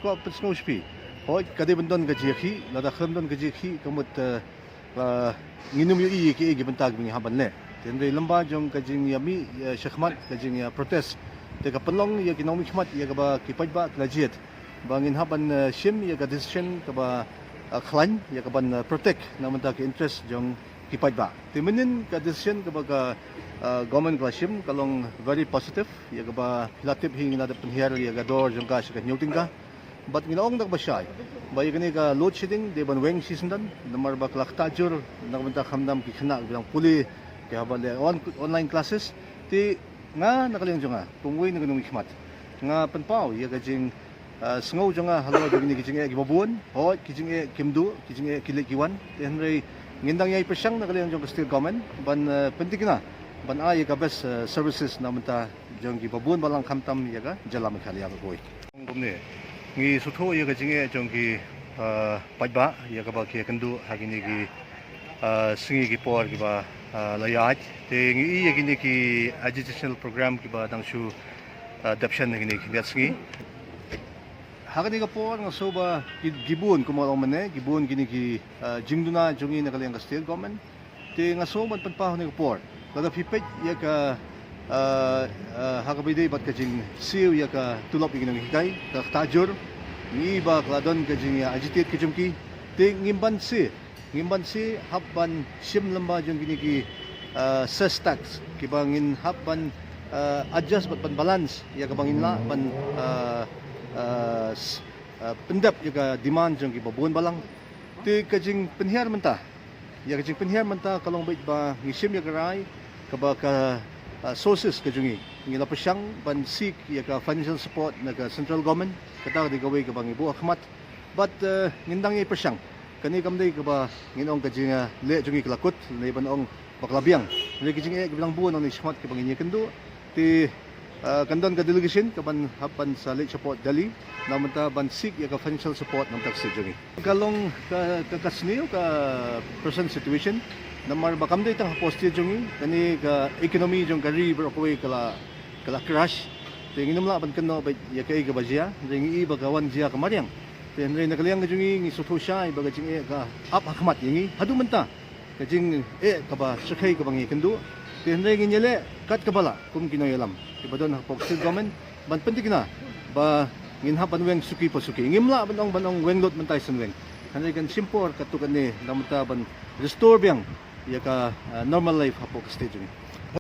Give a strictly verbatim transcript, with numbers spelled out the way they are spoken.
Kwah pynsngew sha phi. Hooid, ka dei ban don ka jingïakhih, lada khlem don ka jingïakhih ka mut, eh, eh, ngin ym ïohi ïa kiei ki bynta kiba ngi hap ban leh. Te hynrei lyngba jong ka jingïamih, eh, shakhmat, ka jingïa protest, te ka pynlong ïa ki nongmihkhmat ïa kaba ki paidbah ki la jied ba ngin hap ban, eh, shim ïa ka decision kaba, eh, khlaiñ ïa kaban, eh, protect na bynta ki interest jong ki paidbah. Te mynnin ka decision kaba ka, eh, government ka la shim ka long very positive, ïa kaba phi la tip hi ngi la dep pynhiar ïa ka dor jong ka sha ka hynñiew tyngka. Bad ngi la ong da kaba shai ba ïa kane ka load shedding dei ban weng shisyndon, namar ba ka la ktah jur na ka bynta khamtam ki khynnah kiba dang pule, ki haba leh on-, online classes. Te nga na ka liang jong nga kum uwei na ki nongmihkhmat, nga pynpaw ïa ka jing, ah, sngew jong nga halor jong kine ki jingeh kiba bun. Hooid, ki jingeh kim duh, ki jingeh ki leit ki wan. Te hynrei ngin dang ïai pyrshang na ka liang jong ka state government ban, eh, pynthikna ban ai ïa ka best, eh, services na bynta jong kiba bun balang khamtam ïa ka jylla Meghalaya baroh kawei. Kumne, ngi sngewthuh ïa ka jingeh jong ki, ah, paidbah ïa kaba ki ïakynduh ha kine ki, ah, sngi ki por kiba, ah, la ïaid. Te ngi i ïa kine ki educational program kiba dang shu, ah, dep shen ha kine ki miet sngi. Ha kane ka por nga sngew ba ki, ki bun, kumba ong mynne, ki bun kine ki, ah, jingduna jong ngi na ka liang ka state government. Te nga sngew ban pynpaw ha kane ka por, lada phi peit ïa ka, ah, ah, ha kaba ïadei bad ka jingsiew ïa ka tulop ïa ki nonghikai, ka ktah jur. Ngi i ba ka la don ka jingïa agitate ka jong ki. Te ngim banse, ngim banse hap ban shim lyngba jong kine ki, ah, cess tax kiba ngin hap ban, ah, adjust bad ban balance ïa kaba ngin lah ban, ah, ah, s-, ah, pyndep ïa ka demand jong kiba bun balang. Te ka jingpynhiar mynta, ïa ka jingpynhiar mynta ka long beit ba ngi shim ïa ka rai kaba ka, ah, sources ka jong ngi, ngi la pyrshang ban seek ïa ka financial support na ka central government. Kata ka dei kawei kaba ngi buh ha khmat. Bad, eh, ngin dang ïai pyrshang. Kane kam dei kaba ngin ong ka jing, eh, leh jong ngi ka la kut, lane ban ong ba ka la biang. Hynrei ki jingeh kiba dang bun nangne shakhmat kiba ngin ïakynduh. Te, eh, kan don ka delegation kaban hap ban sa leit shapoh Delhi na bynta ban seek ïa ka financial support na bynta ka state jong ngi. Ka long ka, ka, ka sniew ka present situation, namar ba kam dei tang hapoh state jong ngi, kane ka economy jong ka ri baroh kawei ka la, ka la crash. Te ngin ym lah ban kynnoh beit ïa kaei kaba jia, hynrei ngi i ba ka wan jia ka mariang. Te hynrei na ka liang ka jong ngi, ngi sngewthuh shai ba ka jingeh ka ap ha khmat ïa ngi haduh mynta. Ka jingeh kaba shyrkhei kaba ngi ïakynduh. Te hynrei ngin ïaleh kat kaba lah kum ki nongïalam kiba don hapoh state government ban pynthikna ba ngin hap ban weng suki pa suki. Ngim lah ban ong, ban ong weng lut mynta shen weng. Hynrei kan shim por katto katne na bynta ban restore biang ïa ka, ah, normal life hapoh ka state jong ngi.